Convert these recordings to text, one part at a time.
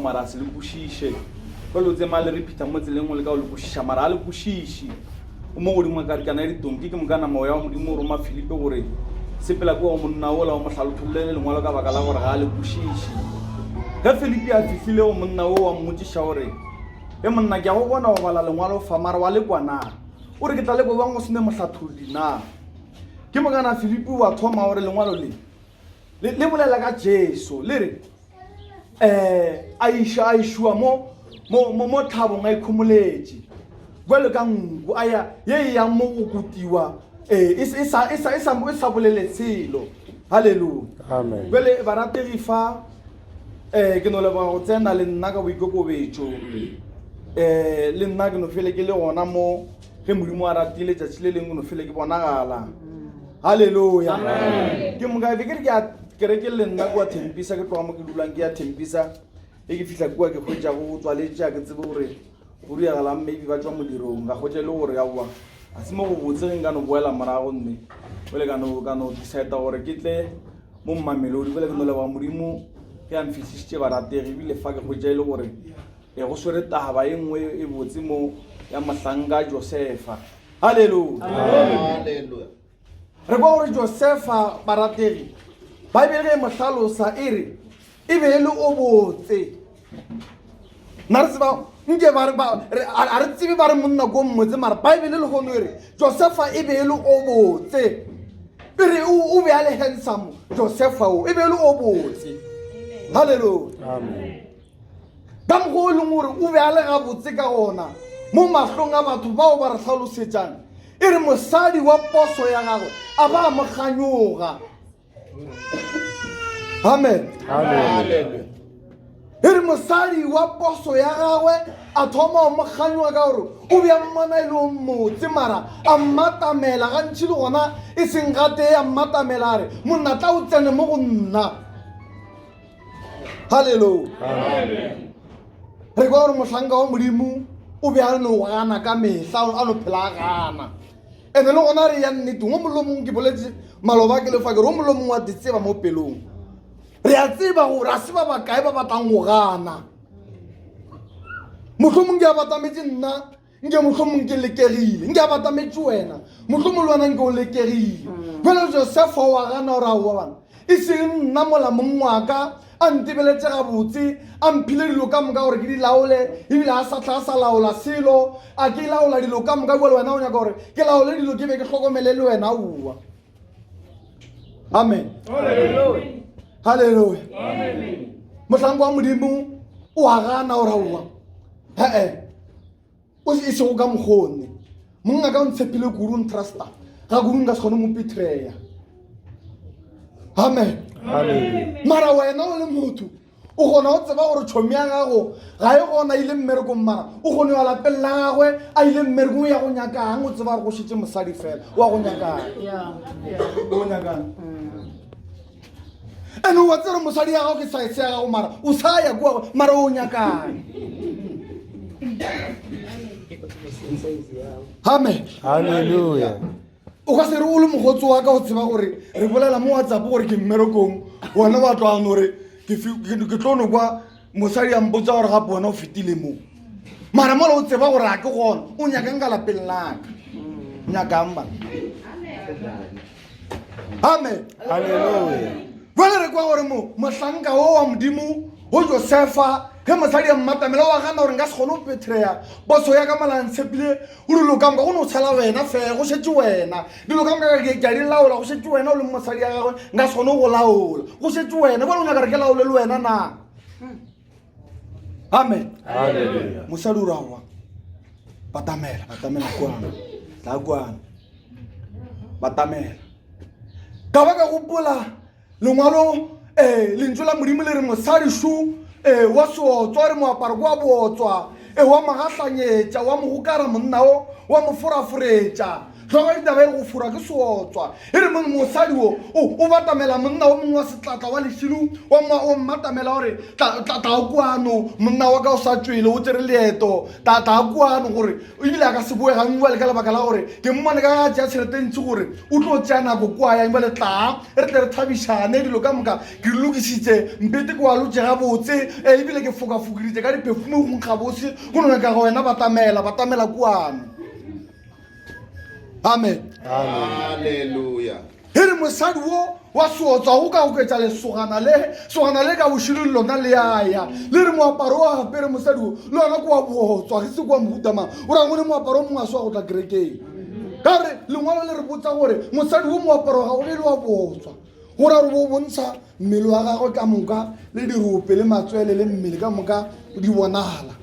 Mara a se le kwešiše. Bjale o tsema le repeater mo tseleng o leka go le kwešiša, mara a le kwešiše. O mo godimo ga karikana ya ditonki, ke moka nama moya wa Modimo o roma Filipi gore, Sepela kua go monna wola o mo hlalothollele lengwalo ka baka la gore ga a le kwešiše. Ge Filipi a fihlile go monna wo wa mmotšiša o re, He monna, ke a go bona o bala lengwalo fa, mara wa le kwa na? O re, Ke tla le kwa bjang go se ne mohlatholli na? Ke mokana Filipi wa thoma o re, Lengwalo le, le, le bolela ka Jesu, le re, um a iša a išiwa mo mo mo mo thabong a ikhomoletše bjalo ka nku a ya ye e yang mo go kutiwa ee e e sa e sa e sa e sa bolele selo halleluja Amen. bjale barategi fa um ke no leboga go tsena le nna ka boikokobetšo um le nna ke no fele ke le gona mo ge modimo a ratile tšatši le lengwe no fele ke bonagala halleluja ke moka be ke re ke a kereke le nna kua thempisa ke tloga mo ke dulang ke ya thempisa e ke fihla kua ke hwetša go tswaletše a ke tsebe gore go diagalang maybe ba tswa modirong ka hwetša e le gore aowa a se mo go botse ge nka no boela morago mme bjale ka no ka no decide gore ke tle mo mmamelodi bjale ke no leboga modimo ge a mfihlišitše barategi ebile fa ke hwetša e le gore E go swere taba e nngwe e botse mo ya mohlanka Josefa. Haleluya. Haleluya. Re kwa gore Josefa barategi, Baebele ge e mo hlalosa e re e be e le o botse. Nna re tseba nke ba re ba re- a a re tsebe ba re monna ko mmotse mara Baebele le gono e re Josefa e be e le o botse. E re o o be a le handsome Josefa o e be e le o botse. Haleluya. Amen. Ka mokgwa o e leng gore o be a le gabotse ka gona mo mahlong a batho bao ba re hlalosetšang, e re mosadi wa poso ya gagwe a ba a mo kganyoga. Amen. Amen. E re mosadi wa poso ya gagwe a thoma go mo kganyoga ka gore o be a mmona e le o mmotse, mara a mmatamela gantši le gona e seng gatee, a mmatamela a re, Monna tla o tsene mo go nna. Haleluya. Re kwa gore mohlanka wa Modimo o be a no gana ka mehla, a no phela a gana. Ene le gona re ya nnete, o mongwe le mongwe ke boletse maloba ke lefa ke re o mongwe le mongwe wa di tseba mo pelong. Re a tseba gore a se ba bakae ba batlang go gana. Mohlomong ke a batametse nna Nke mohlomong ke lekegile, nke a batametše wena, mohlomong le wena nke o lekegile. Bjale Josefa o a gana gore aowa bana, e seng nna mola mong wa ka a ntebeletše gabotse, a mphile dilo ka moka gore ke di laole, ebile a sa tla a sa laola selo, a ke laola dilo ka moka, bjale wena o nyaka gore ke laole dilo ke be ke hlokomele le wena, aowa. Amen. Haleluya. Mohlanka wa Modimo o a gana gore aowa, he-e. O e sego ka mokgonne. Monna ka o ntshepile kudu, o ntrusta ga kudu, nka se kgone mo betraya. Amen. Amen. Mara wena o le motho o kgona go tseba gore tšhomi ya gago ga e gona ile mmerekong, mara o kgone ya lapeng la gagwe a ile mmerekong ya go nyakang, o tseba gore go šetše mosadi fela wa go nyakang, o nyakang. Ene wa tsere mosadi ya gago ke size ya gago, mara o sa ya kua, mara o nyakang. Amen. Hallelujah. O ka se re o le mogotsi wa ka o tseba gore re bolela mo WhatsApp gore ke mmerekong, wena wa tloga no re ke tlo no kwa mosadi a mpotsa gore gape wena o fetile mo, mara mola o tseba gore a ke gona, o nyakang ka lapeng laka, nyakang bana. Amen. Hallelujah. Jwale re kwa gore mo mohlanka o wa Modimo go Josefa ge mosadi a mmatamela wa gana gore nka se kgone go betreya boso ya ka mola ntshepile go dilo ka moka, go no tshela wena fela, go šetše wena dilo ka moka ke a di laola, go šetše wena o leng mosadi ya gagwe, nka se kgone go laola, go šetše wena. Bjale o nyaka re ke laole le wena na? Amen. Hallelujah. Mosadi o rawa batamela, batamela kwana, tla kwana, batamela. Ka ba ka gopola lengwalo eh lentšu la Modimo le re mosadi šo eh wa seotswa, re moaparo kwa bootswa, eh wa magahlanyetša, wa mo gokara monna o, wa mo foraforetša. Hlogo ya ditaba e re go forwa ke seotswa. E re mosadi wo o o batamela monna o mongwe wa setlatla wa lešilo wa mma o mmatamela gore tla tla tla kwano monna wa ka o sa tšwele o tsere leeto tla tla kwano gore ebile a ka se boe gang bjale ka lebaka la gore ke mmone ka ga tšea tšhelete ntši gore o tlo tšea nako kwa yang bjale tla re tle re thabišane dilo ka moka ke di lokišitše mpete ke wa lotše gabotse e ebile ke fokafokiritše ka diperfume go nkga bose go no nyaka go wena batamela batamela kwano amen Hallelujah. e re mosadi wo wa seotswa go ka oketša lesogana le sogana le ka bošilo le lona le aya le re moaparo wa apere mosadi wo le ona ke wa bootswa ge se kwa mohuta mang o ra gone moaparo o mongwe a se wa go tla kerekeng ka gore lengwalo le re botsa gore mosadi wo moaparo ga o be le wa bootswa go ra gore bo bontsha mmele wa gagwe ka moka le dirope le matswele le mmele ka moka di bonagala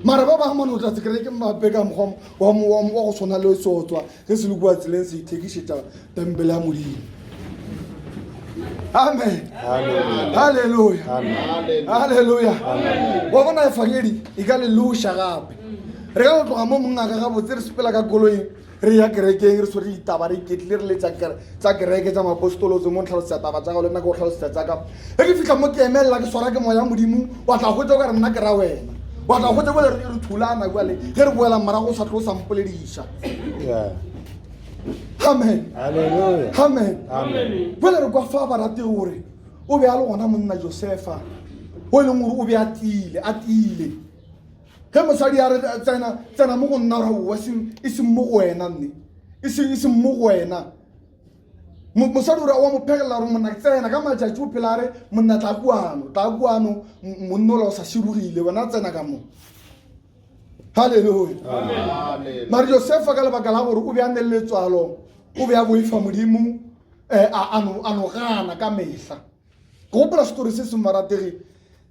mara ba bangwe mane o tla se kereke mape ka mokgwa wa go tshwana le seotswa ge se le kua tseleng se ithekišetša tempele ya modimo amen halleluja halleluja wa bona efangedi e ka le loša gape re ka go tloga mo mongaka gabotse re sepela ka koloing re ya kerekeng re tshwere ditaba re iketlile re le tsa kereke tsa maapostolotse mo ntlhalosetsa taba tsa gago le nna ke go tlhalosetsa tsa ka ge ke fitlha mo ke emelela ke swara ke moya modimo wa tla gotsa o ka re nna ke ra wena wa tla gotsa bole re thulana jale ge re boela morago o sa tlo o sa mpolediša amen amen bole re kwa fa barate gore o be a le gona monna josefa o e leng gore o be a tiile a tiile Ge mosadi a re tsena tsena mo go nna ra oa e seng mo go wena nne e seng e seng mo go wena mosadi o re wa mo phegelela gore monna tsena ka matšatši o phela a re monna tla kuano tla kuano monna ola o sa širogile wena tsena ka mo halleluja mare josefa ka lebaka la gore o be a ne le letswalo o be a boifa modimo um a no gana ka mehla Ke gopola setori se sengwe barategi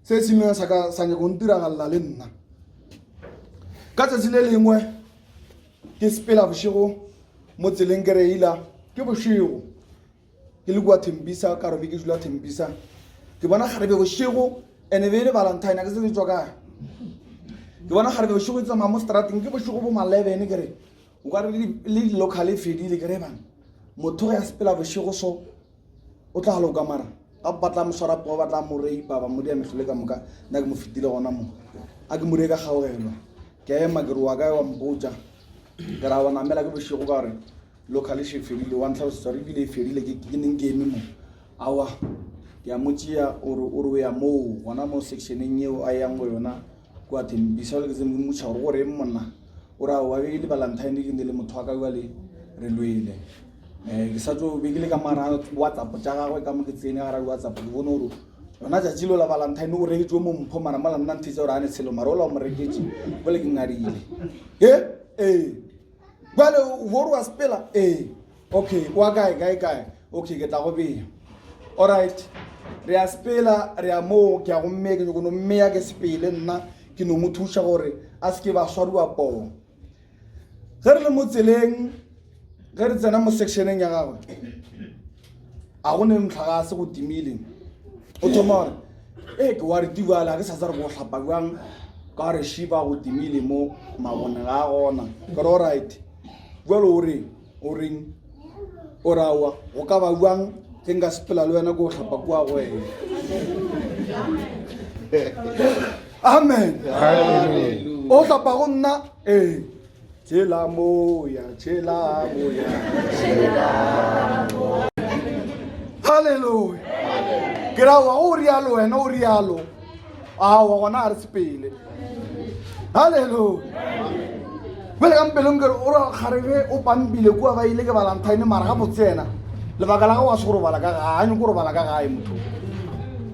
se se ileng sa ka sa nyaka go ntiragalela le nna. Ka tsatsi le lengwe ke sepela bošego mo tseleng ke reila ke bošego ke le kua Thembisa ka re be ke dula Thembisa ke bona kgarebe bošego ene be e le Valentine a ke se ke tswa kae ke bona kgarebe bošego e tsamaya mo strateng ke bošego bo ma-eleven ke re o ka re le di-local e fedile ke re bang motho ge a sepela bošego so O tla loka mara ga ba tla mo swara poo ba tla mo reipa ba mo dia mehlole ka moka nna ke mo fetile gona mo a ke mo re ka kgaogelwa ke ema ke re wa kae wa mpotša ke ra wa namela ke bošego ka gore local e fedile wa ntlhalosetsa gore ebile e fedile ke neng ke eme mo awa ke a mo tšea ore o re o ya moo gona mo sectioneng eo a yang go yona kua Thembisa le ke tse mmotša gore gore eng monna o re aowa be e le valentine ke ne le motho wa ka jale re lwele um ke sa tso be ke le ka mara whatsapp tša gagwe ka mo ke tsene gara di-whatsapp ke bone gore yona tšatši leo la valentine o reketše o mo mpho mara mola nna nthetse gore a ne tshelo mara ola o mo reketše bole ke ngadile e ee bjale gore wa sepela ee okay wa kae kae kae okay ke tla go beya alright re a sepela re ya moo ke ya go mme ke nyako no mmeya ke sepele nna ke no mo thuša gore a se ke ba swariwa poo ge re le mo tseleng ge re tsena mo sectioneng ya gagwe a go ne motlhagase go timile o thoma gore ee ke wa re tibala ke sa tsa re go hlapa jang ka re shiba go timile mo mabone ga gona ke re alright jalo o reng o reng o re aowa go ka ba bjang ge nka sepela le wena ko o hlapa kua go wena amen o hlapa go nna ee tšhela moya tšhela moya halleluja ke ra wa o rialo wena o rialo aowa gona a re sepele halleluja bjale ka mpelong kere o ra kgarebe o pampile kua ba ile ke valentine mara ga botse yena lebaka la gago a se go robala ka gae a nyoko robala ka gae motho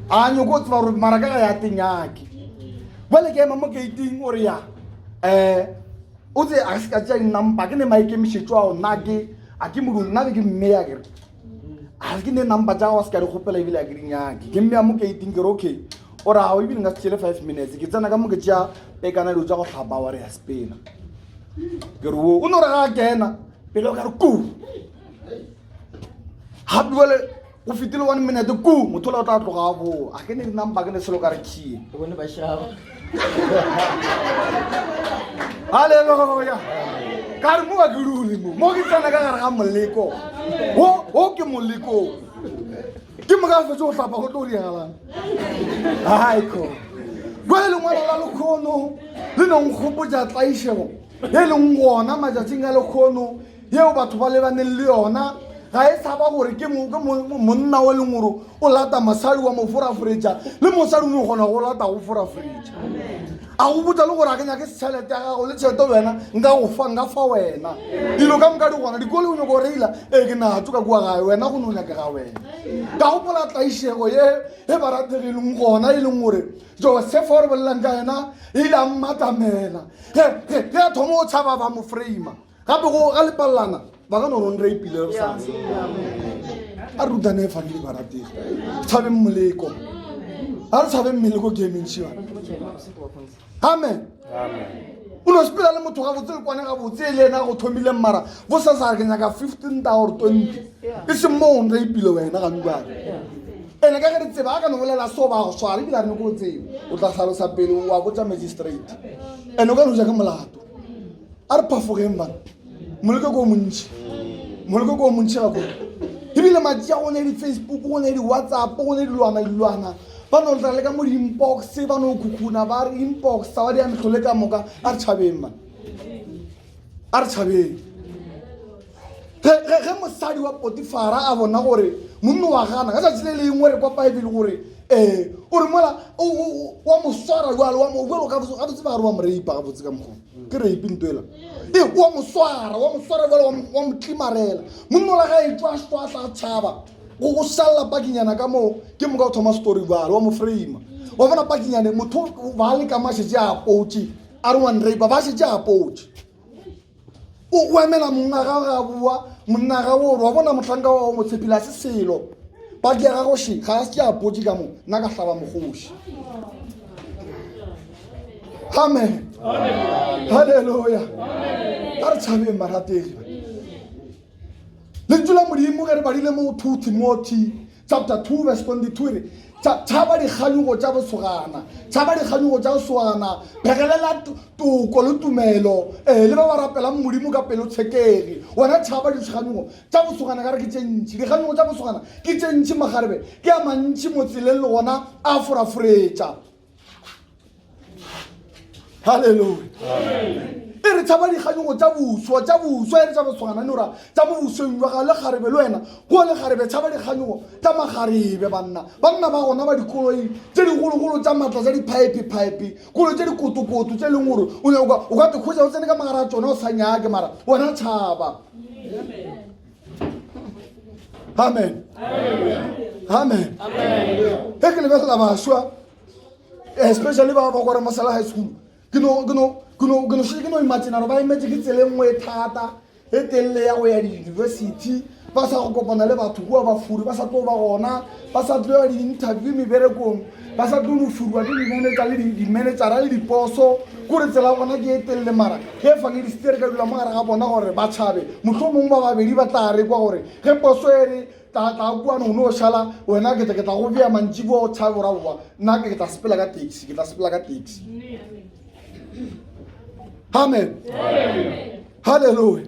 a nyoko tseba gore mara ka ga ya tenyake bjale ke ema mo gating o re ya um o tse a se ka tšea dinampa ke ne maikemišetšo ao nna ke a ke modu nna be ke mmeya kere a ke ne number tša gago se ka di kgopela ebile a ke di nyake ke mmeya mo gating ke re okay o ra o ebile nka se tšele five minutes ke tsena ka mo ke tšea pekana dilo tša go hlapa wa re ya sepela ke re o no re ga a kena pele o ka re ku gape jale go fetile one minute ku motho ola o tla tloga a boa a ke ne di-number ke ne selo ka re key O bone ba šaba. Halleluja. Ka re mo ga ke dule mo. Mo ke tsena ka gare ga moleko. Wo wo ke moleko. Ke mo ka fetše go hlapa go tlo diagalang. Hai ko. Jwale lengwalo la lekgono le nong gopotša tlaišego e leng gona matšatšing a lekgono yeo batho ba lebaneng le yona ga e sa ba gore ke monna o e leng gore o lata mosadi wa mo foraforetša le mosadi o no kgona go lata go foraforetša a go botsa le gore a ke nyake tšhelete ya gago le tšhelete wena nka go fa nka fa wena dilo ka moka di gona dikole o nyako go reila ee ke natso ka kua gae wena go no nyakega wena ka gopola tlaišego ye e ba rategileng gona e leng gore josefa o re bolelang ka yena e ile a mmatamela ge a thoma o tšhaba ba mo frame gape go ga lepalelana ba ka no rong rapile re sa a re rutane e fangile barategi tshabeng moleko a re tshabeng meleko ke mentšhi bana amen o no sepela le motho gabotse le kwane gabotse e le ena go thomileng mara bo sa sa re ke nyaka 15 ta or 20 e seng mo o rapile wena ganubane ene ka ge re tseba a ka no bolela so ba go swara ebile a re ne ko o tsebe o tla hlalosa pele wa botsa magistrate ene o ka no ja ka molato a re phafogeng bana moleko ko montši moleko ko montši ga kone ebile matšea go ne di-facebook go ne di-whatsapp go ne dilwana dilwana ba no tla le ka mo di-inbox ba no khukhuna ba re inbox ba di ya metlhole ka moka a re tšhabeng bana a re tšhabeng ge mosadi wa potifara a bona gore monna wa gana ka tsatsi le lengwe re kwa baebele gore um o re mola wa mo swara jalo jalo gabotse ba re wa mo reipa gabotse ka mokgwa ke reipe nto ela ee wa mo swara wa mo swara jalo wa mo tlimarela monna ola ga e tswa swa tla tshaba go salela pakinyana ka moo ke moka o thoma story jalo wa mo frame wa bona pakinyane motho ba le ka mašetse a potše a re wa nreipa ba šetse a potše O emela monna ga ga boa monna ga o wa bona mohlanka wa mo tshepile a se selo paki ya gago še ga a se a potše ka mo nna ka hlaba mogoši amen halleluja a re tšhabeng barategi Lentšu la Modimo ge re badile mo 2 Timothy chapter 2 verse 22 re tšhaba dikganyogo tša bosogana tšhaba dikganyogo tša bosogana phegelela toko le tumelo ee le ba ba rapelang modimo ka pelo tshekegi wena tšhaba dikganyogo tša bosogana ka re ke tše ntši dikganyogo tša bosogana ke tše ntši magarebe ke a mantši mo tseleng le gona a foraforetša halleluja e re tšhaba dikganyogo tša boswa tša boswa e re tša boswana ne ora tša mo bosweng jwa gago le kgarebe le wena go le kgarebe tšhaba dikganyogo tša magarebe banna banna ba gona ba dikoloi tše digologolo tša maatla tša diphaephe-phaephe koloi tše dikotokoto tše e leng gore o ka te kgwetsa o tsene ka magare a tsona o sa nyake mara wena tšhaba amen amen ge ke lebelela baswa especially ba ba kwa Ramasela high school ke no ke no ke no ke no šetše ke no imagine gore ba emetse ke tsela e nngwe e thata e telele ya go ya di-university ba sa go kopana le batho kua ba furi ba sa tlo ba gona ba sa tlo ya di-interview meberekong ba sa tlo no furiwa ke di-manager le di-managera le diposo kore tsela bona ke e telele mara ge fane di re ka dula mo gare ga bona gore ba tšhabe motlho mongwe ba babedi ba tla rekwa gore ge poso e re Tla, tla kwano, o no šala, wena ke tla, ke tla go bea mantšiboa o tšhabe ora boa. Nna ke, ke tla sepela ka taxi, ke tla sepela ka taxi. Amen. Hallelujah.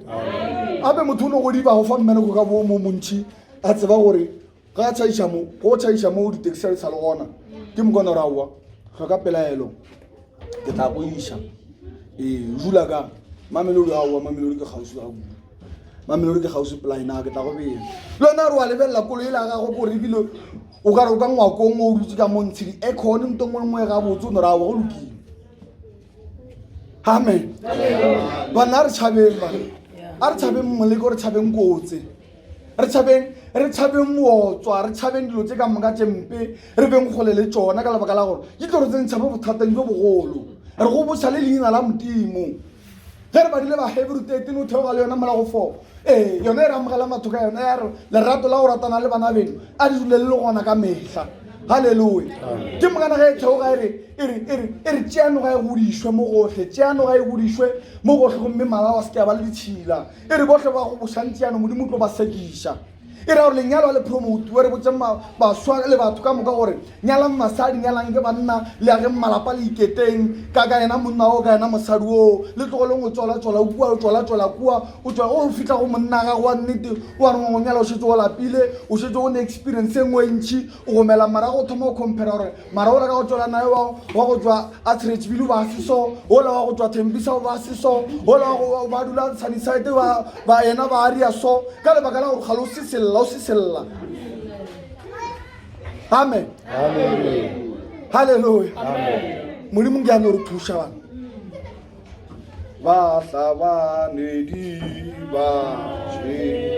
Ape motho o no go diba go fa mmereko ka bo mo montši a tseba gore ga a tšhaiša mo, go tšhaiša mo di-taxi a di sa le gona. Ke mokwana gore aowa, hloka pelaelo. Ke tla go iša. Ee, dula ka Mamelodi aowa, Mamelodi ke kgauswi ga kudu. Mamelodi ke kgauswi polaena ke tla go bea le wena re wa lebelela kolo ele ya gago kore ebile o ka re o ka ngwakong o dutse ka mo ntshe di-aircon nto nngwe le nngwe gabotse o no ra go lokile amen banna a re tšhabeng bana a re tšhabeng moleko re tšhabeng kotse re tšhabeng re tšhabeng mootswa re tšhabeng dilo tse ka moka tše mpe re beng kgole le tšona ka lebaka la gore di tlo re tsentšha mo bothateng bjo bogolo re go boša le leina la modimo Ge re badile Baheberu 13 o theoga le yona mola go 4, ee, yona e re amogela matho ka yona ya re lerato la go ratana le bana beno a di dule le le gona ka mehla. Haleluya. Ke mokana ge e theoga e re e re e re e re tšeano ga e godišwe mo gohle, tšeano ga e godišwe mo gohle gomme mala wa se ke a ba le ditšhila. E re bohle ba go bošang tšeano Modimo o tlo ba sekiša. E ra gore lenyalo ga le promotiwe, re botse baswa le batho ka moka gore nyalang masadi, nyalang ke banna, le ageng malapa le iketeng ka ka yena monna o ka yena mosadi oo, le tlogeleng go tswala-tswala kua, o tswala-tswala kua, o tswa o fihla go monna gago wa nnete, o a re go nyala o šetše o lapile, o šetše o ne experience e nngwe e ntši, o gomela morago o thoma go compare gore mara ola ka go tswela naye wa wa go tswa Atteridgeville ba se so, ola wa go tswa Tembisa ba se so, ola wa go ba dula Sunnyside ba ba yena ba aria so, ka lebaka la gore gale o sesella o sesella. Amen. Hallelujah. Modimo ke a no re thuša bana. Bahlabanedi ba Jesu.